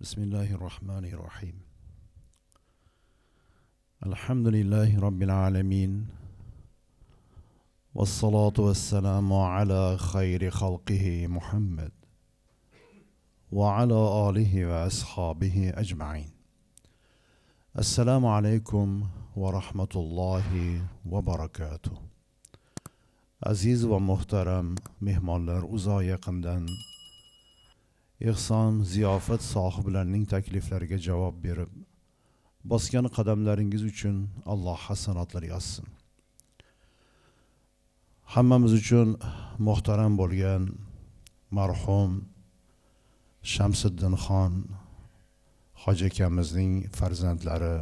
Bismillahirrahmanirrahim. Elhamdülillahi Rabbil alemin. Vessalatu vesselamu ala hayri halkihi Muhammed ve ala alihi ve ashabihi ecmain. Esselamu aleyküm ve rahmetullahi ve barakatuh. Aziz ve muhterem mehmonlar, uzoq yaqindan ehson ziyofat sohiblarining takliflariga javob berib bosgan qadamlaringiz uchun Alloh hasanotlar yozsin. Hammamiz uchun muhtaram bo'lgan marhum Shamsiddinxon hoji akamizning farzandlari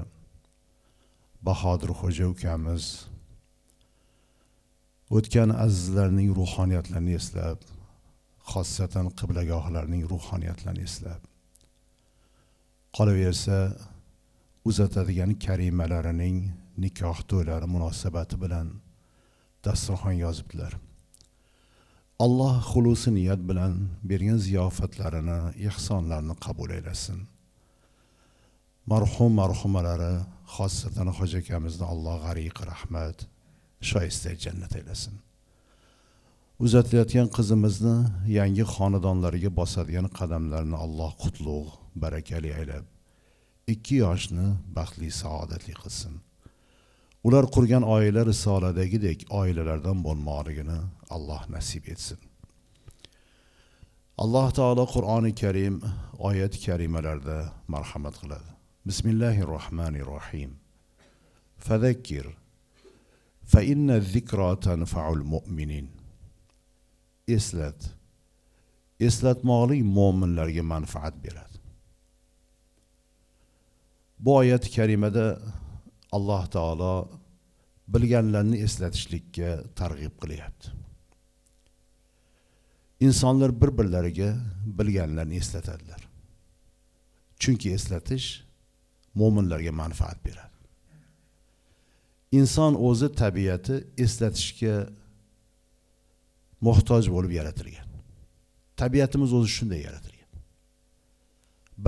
Bahodir xo'ja ukamiz o'tgan azizlarning ruhoniyatlarini eslab, xossatan qiblagohlarning ruhoniyatlarini eslab, qolaversa uzatadigan karimalarining nikoh to'ylari munosabati bilan dasturxon yozibdilar. Alloh xulusi niyat bilan bergan ziyofatlarini, ehsonlarini qabul eylasin. Marhum marhumalari, xossatan hoji akamizni Alloh g'ariqi rahmat, shoyista jannat eylasin. Uzatilayotgan qizimizni yangi xonadonlariga bosadigan qadamlarini Alloh qutlug', barakali aylab, ikki yoshni baxtli, saodatli qilsin. Ular qurgan oila risoladagidek oilalardan bo'lmoqligini Alloh nasib etsin. Alloh taolo Qur'oni Karim oyat karimalarda marhamat qiladi. Bismillahirrohmanirrohim. Fazakkir fa inna zikra tanfa'ul mu'minin. Eslat. Eslatmoqlik mo'minlarga manfaat beradi. Bu oyat karimada Alloh taolo bilganlarni eslatishlikka targ'ib qilyapti. Insonlar bir-birlariga bilganlarni eslatadilar. Chunki eslatish mo'minlarga manfaat beradi. Inson o'zi tabiati eslatishga muhtoj bo'lib yaratilgan. Tabiatimiz o'zi shunday yaratilgan.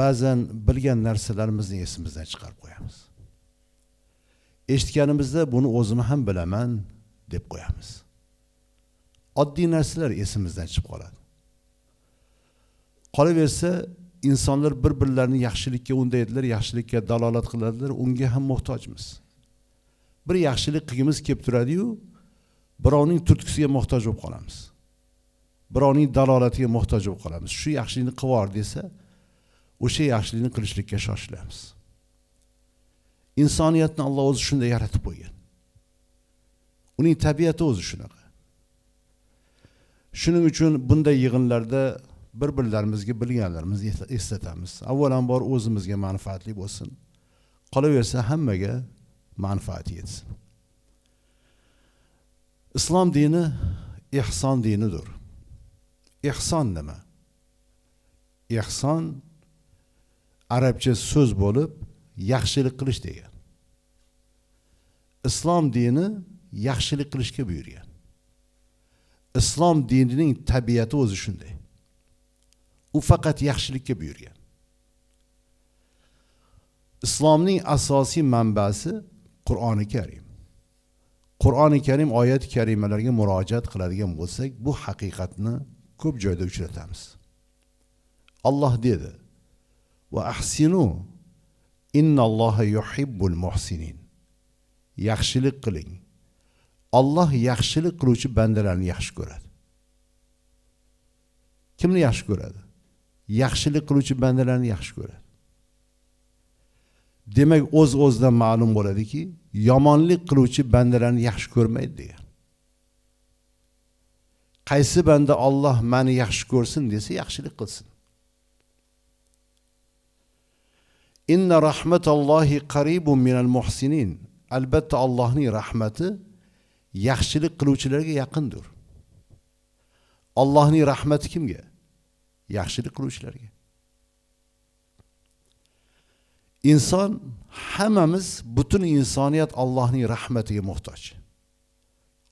Ba'zan bilgan narsalarimizni esimizdan chiqarib qo'yamiz. Eshitganimizda buni o'zim ham bilaman deb qo'yamiz. Oddiy narsalar esimizdan chiqib qoladi. Qolaversa insonlar bir-birlarini yaxshilikka undaydilar, yaxshilikka dalolat qiladilar, unga ham muhtojmiz. Bir yaxshilik qilgimiz kelib turadi-yu, birovning turtkisiga muhtoj bo'lib qolamiz. Birovning dalolatiga muhtoj bo'lib qolamiz. Shu yaxshilikni qilvor desa, o'sha yaxshilikni qilishlikka shoshilamiz. Insoniyatni Alloh o'zi shunday yaratib qo'ygan. Uning tabiati o'zi shunaqa. Shuning uchun bunday yig'inlarda bir-birlarimizga bilganlarimizni eslatamiz. Avvalambor o'zimizga manfaatli bo'lsin. Qolaversa hammaga manfaat yetsin. Islom dini ihson dinidir. Ihson nima? Ihson arabcha so'z bo'lib, yaxshilik qilish degan. Islom dini yaxshilik qilishga buyurgan. Islom dinining tabiati o'zi shunday. U faqat yaxshilikka buyurgan. Islomning asosiy manbasi Qur'oni Karim. Qur'oni Karim oyat karimalarga murojaat qiladigan bo'lsak, bu haqiqatni ko'p joyda uchratamiz. Alloh dedi: "Va ahsinu innalloha yuhibbul muhsinin." Yaxshilik qiling. Alloh yaxshilik qiluvchi bandalarni yaxshi ko'radi. Kimni yaxshi ko'radi? Yaxshilik qiluvchi bandalarni yaxshi ko'radi. Demak, o'z-o'zidan ma'lum bo'ladiki, yomonlik qiluvchi bandalarni yaxshi ko'rmaydi degan. Qaysi banda Alloh meni yaxshi ko'rsin desa, yaxshilik qilsin. Inna rahmatallohi qaribun minal muhsinin. Albatta Allohning rahmati yaxshilik qiluvchilarga yaqindir. Allohning rahmati kimga? Yaxshilik qiluvchilarga. İnson, hammamiz, butun insoniyat Allohning rahmatiga muhtoj.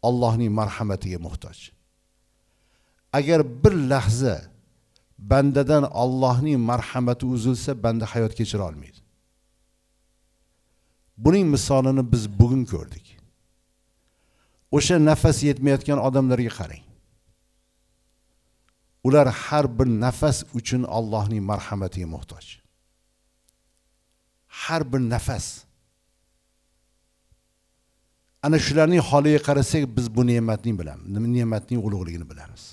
Allohning marhamatiga muhtoj. Agar bir lahza Bandadan Allohning marhamati uzilsa, banda hayot kechira olmaydi. Buning misolini biz bugun ko'rdik. O'sha nafas yetmayotgan odamlarga qarang. Ular har bir nafas uchun Allohning marhamatiga muhtoj. Har bir nafas. Ana shularning holiga qarasak, biz bu ne'matning bilamiz, ne'matning ulug'ligini bilamiz.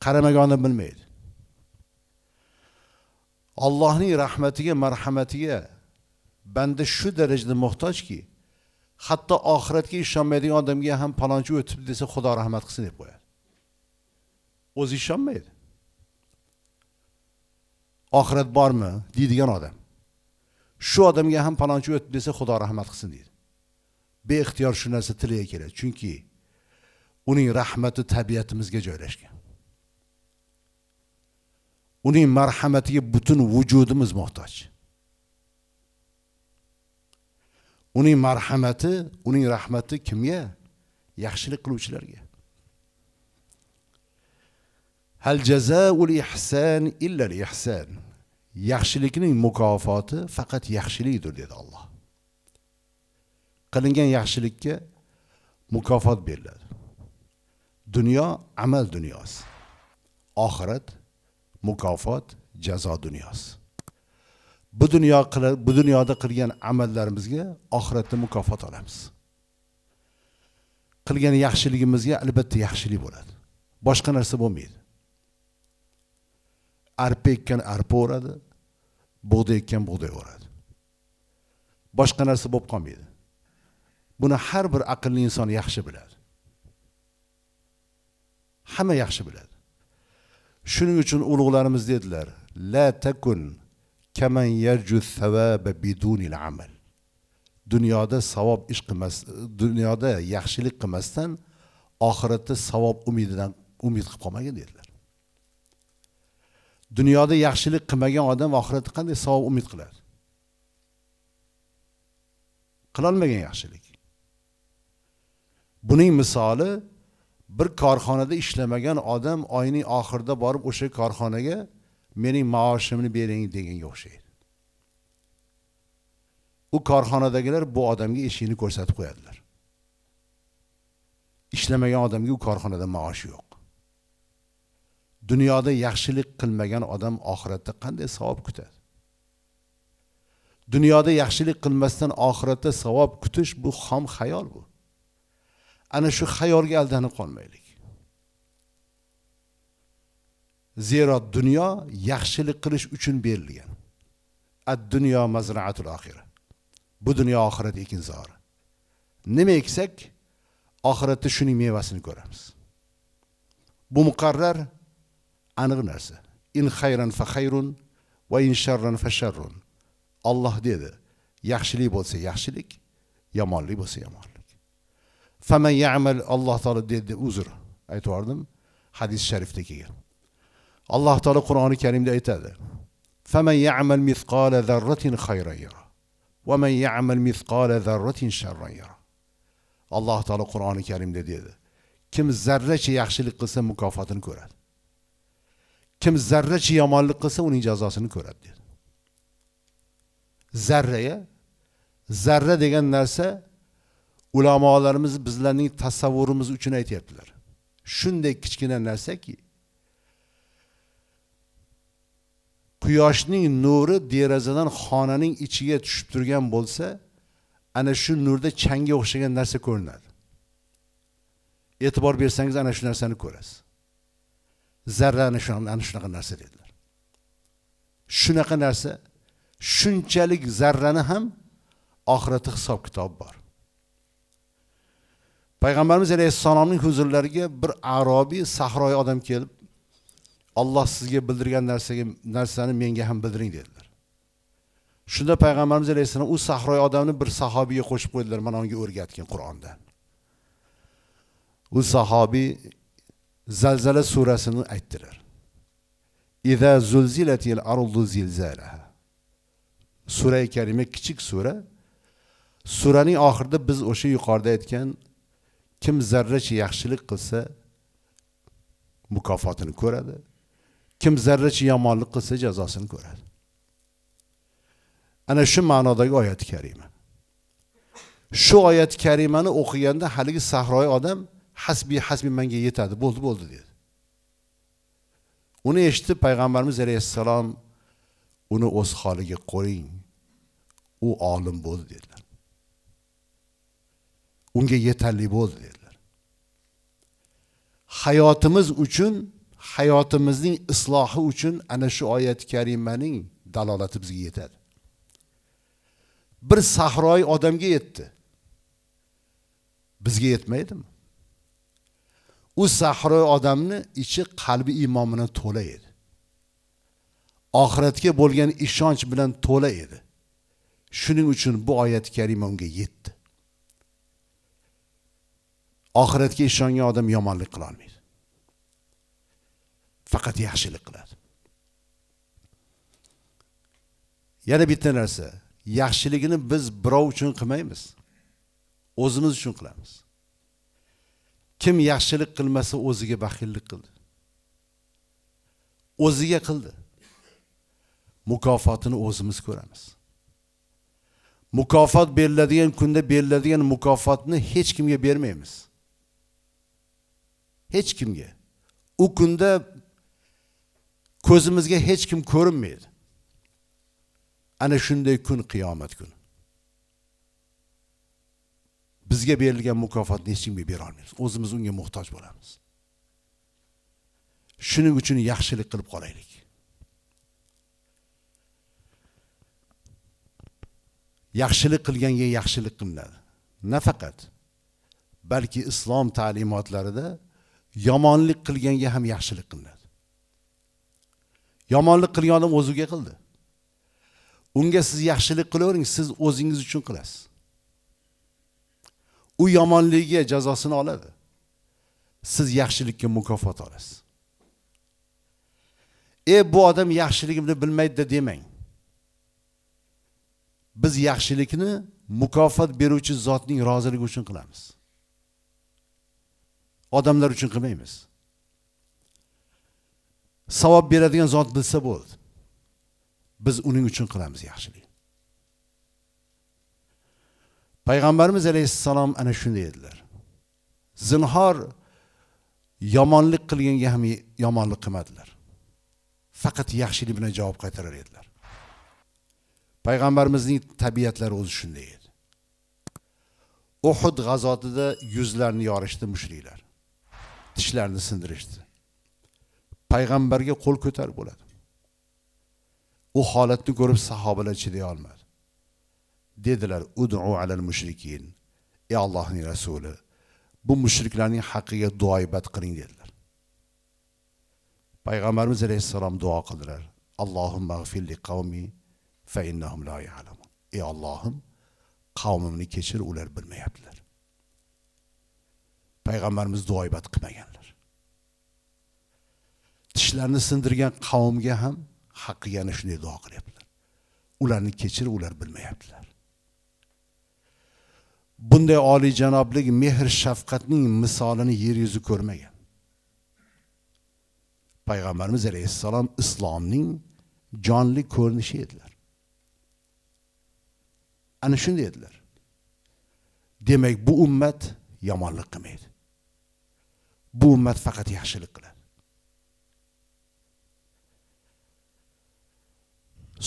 Qaramagan odam bilmaydi. Allohning rahmatiga, marhamatiga banda shu darajada muhtojki, hatto oxiratga ishonmaydigan odamga ham palonchi o'tib desa, Xudo rahmat qilsin deb qo'yadi. O'zi ishonmaydi. Oxirat bormi deydigan odam. Shu odamga ham palonchi o'tib desa, Xudo rahmat qilsin deydi. Beixtiyor shu narsa tiliga keladi, chunki uning rahmati tabiatimizga joylashgan. Uning marhamatiga butun vujudimiz muhtoj. Uning marhamati, uning rahmati kimga? Yaxshilik qiluvchilarga. Hal jazaul ihsan illa al ihsan. Yaxshilikning mukofoti faqat yaxshilikdir dedi Alloh. Qilingan yaxshilikka mukofot beriladi. Dunyo amal dunyosi. Oxirat mukofot, jazo dunyosi. Bu dunyoda qilgan amallarimizga oxiratda mukofot olamiz. Qilgan yaxshiligimizga albatta yaxshilik bo'ladi. Boshqa narsa bo'lmaydi. Arpa ekkan arpa o'radi, bug'doy ekkan bug'doy o'radi. Boshqa narsa bo'lib qolmaydi. Buni har bir aqlli inson yaxshi biladi. Hamma yaxshi biladi. Shuning uchun ulug'larimiz dedilar: la takun kaman yarju thawaba bidunil amal. Dunyoda savob ish qilmas, dunyoda yaxshilik qilmasdan oxiratda savob umididan umid qilib qolmagin dedilar. Dunyoda yaxshilik qilmagan odam oxiratda qanday savob umid qiladi? Qilolmagan yaxshilik. Buning misoli, bir korxonada ishlamagan odam oyning oxirida borib o'sha korxonaga mening maoshimni bering deganga o'xshaydi. U korxonadagilar bu odamga eshikni ko'rsatib qo'yadilar. Ishlamagan odamga u korxonada maoshi yo'q. Dunyoda yaxshilik qilmagan odam oxiratda qanday savob kutadi? Dunyoda yaxshilik qilmasdan oxiratda savob kutish bu xom xayol bu. Ana shu xayolga aldanib qolmaylik. Zero dunyo yaxshilik qilish uchun berilgan. Ad-dunyo mazra'atul oxira. Bu dunyo oxirat ekinzori. Nima eksak, oxiratda shuning mevasini ko'ramiz. Bu muqarrar, aniq narsa. In xayran fa xayrun va in sharran fa sharrun. Alloh dedi, yaxshilik bo'lsa yaxshilik, yomonlik bo'lsa yomonlik. Faman ya'mal, Alloh taolo dedi, uzr aytvordim, hadis sharifda kelgan. Alloh taolo Qur'oni Karimda aytadi: Faman ya'mal mithqala zarratin khayran yara va man ya'mal mithqala zarratin sharran yara. Alloh taolo Qur'oni Karimda dedi, kim zarracha yaxshilik qilsa mukofotini ko'radi. Kim zarracha yomonlik qilsa uning jazosini ko'radi dedi. Zarraya, zarra degan narsa ulamolarimiz bizlarning tasavvurimiz uchun aytayaptilar. Shunday kichkina narsaki, quyoshning nuri derazadan xonaning ichiga tushib turgan bo'lsa, ana shu nurda changga o'xshagan narsa ko'rinadi. E'tibor bersangiz ana shu narsani ko'rasiz. Zarra ana shunaqa narsa dedilar. Shunaqa narsa, shunchalik zarrani ham oxiratda hisob kitob bor. Payg'ambarimiz alayhissalomning huzurlariga bir arobiy sahroyi odam kelib, Alloh sizga bildirgan narsani menga ham bildiring dedilar. Shunda Payg'ambarimiz alayhissalom u sahroyi odamni bir sahobiyga qo'shib qo'ydilar, mana unga o'rgatgan Qur'ondan. U sahobiy Zalzala surasini aytdilar. Iza zulzilatil ardu zilzalaha. Sura-i Karima kichik sura. Suraning oxirida biz o'sha yuqorida aytgan kim zarracha yaxshilik qilsa mukofotini ko'radi. Kim zarracha yomonlik qilsa jazosini ko'radi. Ana shu ma'nodagi oyat karima. Shu oyat karimani o'qiganda haligi sahroyi odam hasbi hasbi menga yetadi, bo'ldi bo'ldi dedi. Uni eshitib payg'ambarimiz alayhissalom uni o'z holiga qo'ying, u olim bo'ldi dedilar. Unga yetarli bo'ldi dedilar. Hayotimiz uchun, hayotimizning islohi uchun ana shu oyat karimaning dalolati bizga yetadi. Bir sahroyi odamga yetdi. Bizga yetmaydimi? U sahroyi odamni ichi qalbi iymon bilan to'la edi. Oxiratga bo'lgan ishonch bilan to'la edi. Shuning uchun bu oyat karima unga yetdi. Oxiratga ishongan odam yomonlik qila olmaydi. Faqat yaxshilik qiladi. Yana bitta narsa, yaxshiligini biz birov uchun qilmaymiz. O'zimiz uchun qilamiz. Kim yaxshilik qilmasa o'ziga baxillik qildi. O'ziga qildi. Mukofotini o'zimiz ko'ramiz. Mukofot beriladigan kunda beriladigan mukofotni hech kimga bermaymiz. Hech kimga. U kunda ko'zimizga hech kim ko'rinmaydi. Ana shunday kun qiyomat kuni. Bizga berilgan mukofotni hech kimga bera olmaymiz. O'zimiz unga muhtoj bo'lamiz. Shuning uchun yaxshilik qilib qolaylik. Yaxshilik qilganga yaxshilik qilinadi. Nafaqat, balki islom ta'limotlarida yomonlik qilganga ham yaxshilik qilinadi. Yomonlik qilgan odam o'ziga qildi. Unga siz yaxshilik qilavering, siz o'zingiz uchun qilasiz. U yomonligiga jazosini oladi. Siz yaxshilikka mukofot olasiz. Bu odam yaxshiligimni bilmaydi demang. Biz yaxshilikni mukofot beruvchi zotning roziligi uchun qilamiz. Odamlar uchun qilmaymiz. Savob beradigan zot bilsa bo'ldi. Biz uning uchun qilamiz yaxshilik. Payg'ambarimiz alayhissalom ana shunday dedilar. Zinhor yomonlik qilganga ham yomonlik qilmadilar. Faqat yaxshilik bilan javob qaytarar edilar. Payg'ambarimizning tabiatlari o'zi shunday edi. Uhud g'azotida yuzlarini yorishdi mushriklar. Tishlarini sindirishdi. Payg'ambarga qo'l ko'tarib bo'ladi. U holatni ko'rib sahobalar chiday olmadi. Dedilar: "Ud'u alal mushrikin." Ey Allohning rasuli, bu mushriklarning haqqiga duoibat qiling dedilar. Payg'ambarimiz alayhissalom duo qildilar. Allohumma g'fir li qavmi fa innahum la ya'lamun. Ey Allohim, qavmimni kechir, ular bilmayaptilar. Payg'ambarimiz duoibat qilmaganlar. Tishlarini sindirgan qavmga ham haqqiga ana shunday duo qilyaptilar. Ularni kechir, ular bilmayaptilar. Bunday oliyjanoblik, mehr shafqatning misolini yer yuzi ko'rmagan. Payg'ambarimiz alayhissalom islomning jonli ko'rinishi edilar. Ana shunday edilar. Demak, bu ummat yomonlik qilmaydi. Bu ummat faqat yaxshilik qiladi.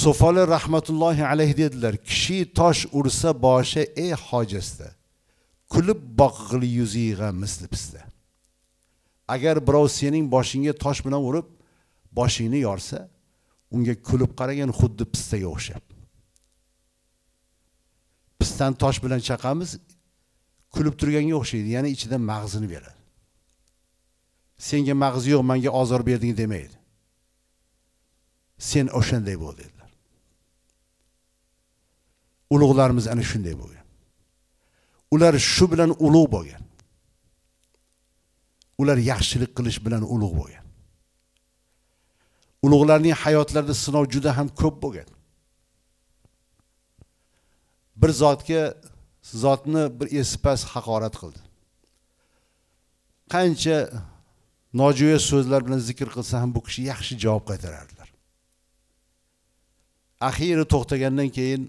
Sofali rahmatullohi alayhi dedilar: kishi tosh ursa bosha ey hojasda, kulib boqg'il yuziga misli pista. Agar birov sening boshingga tosh bilan urib, boshingni yorsa, unga kulib qaragan xuddi pistaga o'xshab. Pistani tosh bilan chaqamiz, kulib turganga o'xshaydi, ya'ni ichidan mag'zini beradi. Senga mag'zi yo'q, menga ozor berding demaydi. Sen o'shanday bo'l dedilar. Ulug'larimiz ana shunday bo'lgan. Ular shu bilan ulug' bo'lgan. Ular yaxshilik qilish bilan ulug' bo'lgan. Ulug'larning hayotlarida sinov juda ham ko'p bo'lgan. Bir zotga zotni bir esipas haqorat qildi. Qancha Nojo'ya so'zlar bilan zikr qilsa ham bu kishi yaxshi javob qaytarardilar. Axiri to'xtagandan keyin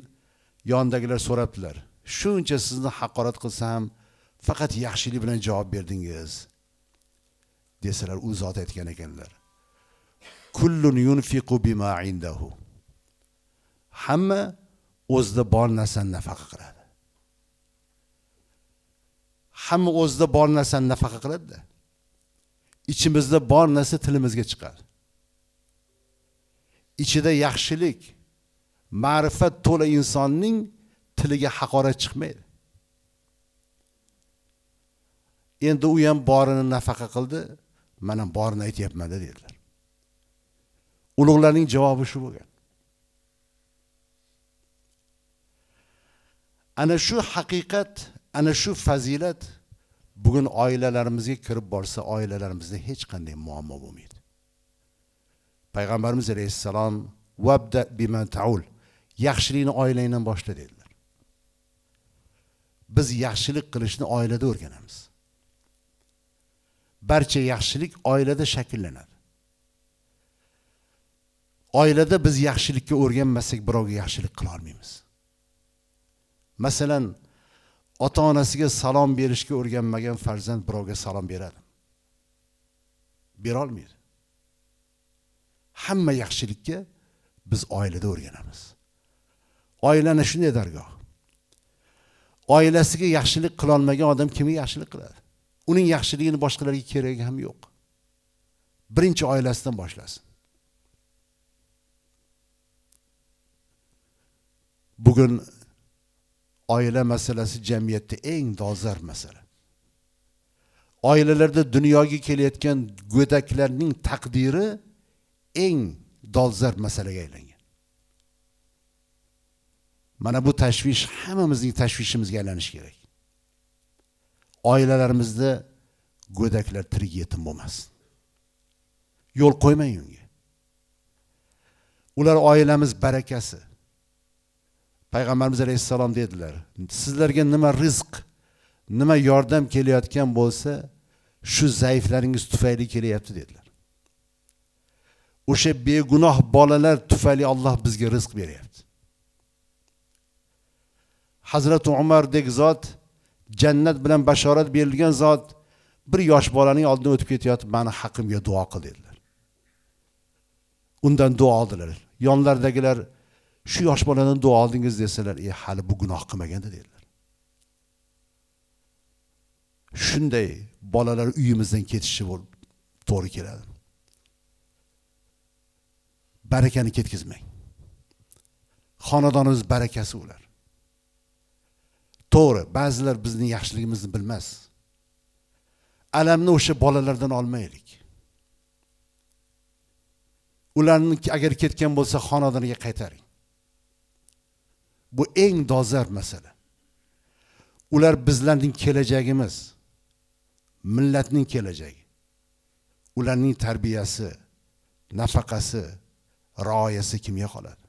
yonidagilar so'rabdilar. Shuncha sizni haqorat qilsa ham faqat yaxshilik bilan javob berdingiz desalar, u zot aytgan ekanlar. Kullun yunfiqu bima indahu. Hamma o'zida bor narsani nafaqa qiladi. Hamma o'zida bor narsani nafaqa qiladi-da. İçimizda bor narsa tilimizga chiqadi. İçida yaxshilik, ma'rifat to'la insonning tiliga haqorat chiqmaydi. Endi u ham borini nafaqa qildi, men ham borini aytyapman dedilar. Ulug'larning javobi shu bo'lgan. Ana shu haqiqat, ana shu fazilat bugun oilalarimizga kirib borsa, oilalarimizda hech qanday muammo bo'lmaydi. Payg'ambarimiz alayhissalom vabda biman taul, yaxshilikni oilangdan boshla dedilar. Biz yaxshilik qilishni oilada o'rganamiz. Barcha yaxshilik oilada shakllanadi. Oilada biz yaxshilikka o'rganmasak, birovga yaxshilik qila olmaymiz. Masalan, ota-onasiga salom berishga o'rganmagan farzand birovga salom beradi. Bera olmaydi. Hamma yaxshilikka biz oilada o'rganamiz. Oilani shunday dargoh. Oilasiga yaxshilik qila olmagan odam kimga yaxshilik qiladi? Uning yaxshiligini boshqalarga keragi ham yo'q. Birinchi oilasidan boshlasin. Bugun oila masalasi jamiyatda eng dolzarb masala. Oilalarda dunyoga kelayotgan go'daklarning taqdiri eng dolzarb masalaga aylangan. Mana bu tashvish hammamizning tashvishimizga aylanishi kerak. Oilalarimizda go'daklar tirik yetim bo'lmasin. Yo'l qo'ymang unga. Ular oilamiz barakasi. Payg'ambarimiz alayhissalom dedilar, sizlarga nima rizq, nima yordam kelayotgan bo'lsa, shu zaiflaringiz tufayli kelyapti dedilar. O'sha begunoh bolalar tufayli Alloh bizga rizq beryapti. Hazrati Umardek zot, jannat bilan bashorat berilgan zot bir yosh bolaning oldidan o'tib ketayotib, meni haqqimga duo qil dedilar. Undan duo oldilar. Yonlardagilar shu yosh boladan duo oldingiz desalar, hali bu gunoh qilmaganda dedilar. Shunday bolalar uyimizdan ketishi to'g'ri keladi. Barakani ketkizmang. Xonadonimiz barakasi ular. To'g'ri, ba'zilar bizning yaxshiligimizni bilmas. Alamni o'sha bolalardan olmaylik. Ularni agar ketgan bo'lsa xonadoniga qaytaring. Bu eng dolzarb masala. Ular bizlarning kelajagimiz, millatning kelajagi. Ularning tarbiyasi, nafaqasi, rioyasi kimga qoladi?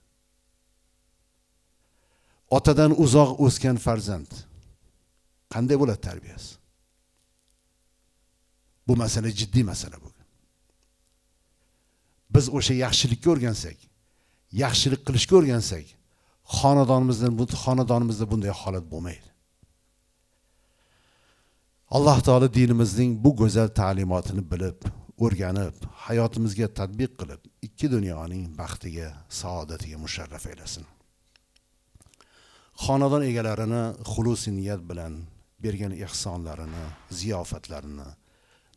Otadan uzoq o'sgan farzand qanday bo'ladi tarbiyasi? Bu masala jiddiy masala bugun. Biz o'sha yaxshilikka o'rgansak, yaxshilik qilishga o'rgansak, xonadonimizda bunday holat bo'lmaydi. Alloh taolo dinimizning bu go'zal ta'limotini bilib, o'rganib, hayotimizga tatbiq qilib, ikki dunyoning baxtiga, saodatiga musharraf aylasin. Xonadon egalarini xulusi niyat bilan bergan ihsonlarini, ziyofatlarini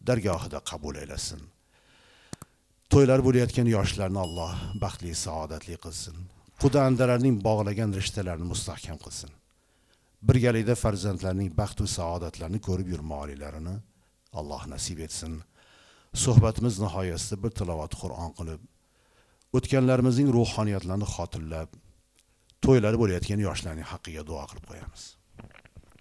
dargohida qabul aylasin. To'ylar bo'layotgan yoshlarni Alloh baxtli, saodatli qilsin. Quda andalarning bog'lagan rishtalarini mustahkam qilsin. Birgalikda farzandlarning baxt va saodatlarini ko'rib yurmoqliklarini Alloh nasib etsin. Suhbatimiz nihoyasida bir tilovat Qur'on qilib, o'tganlarimizning ruhoniyatlarini xotirlab, to'ylari bo'layotgan yoshlarning haqqiga duo qilib qo'yamiz.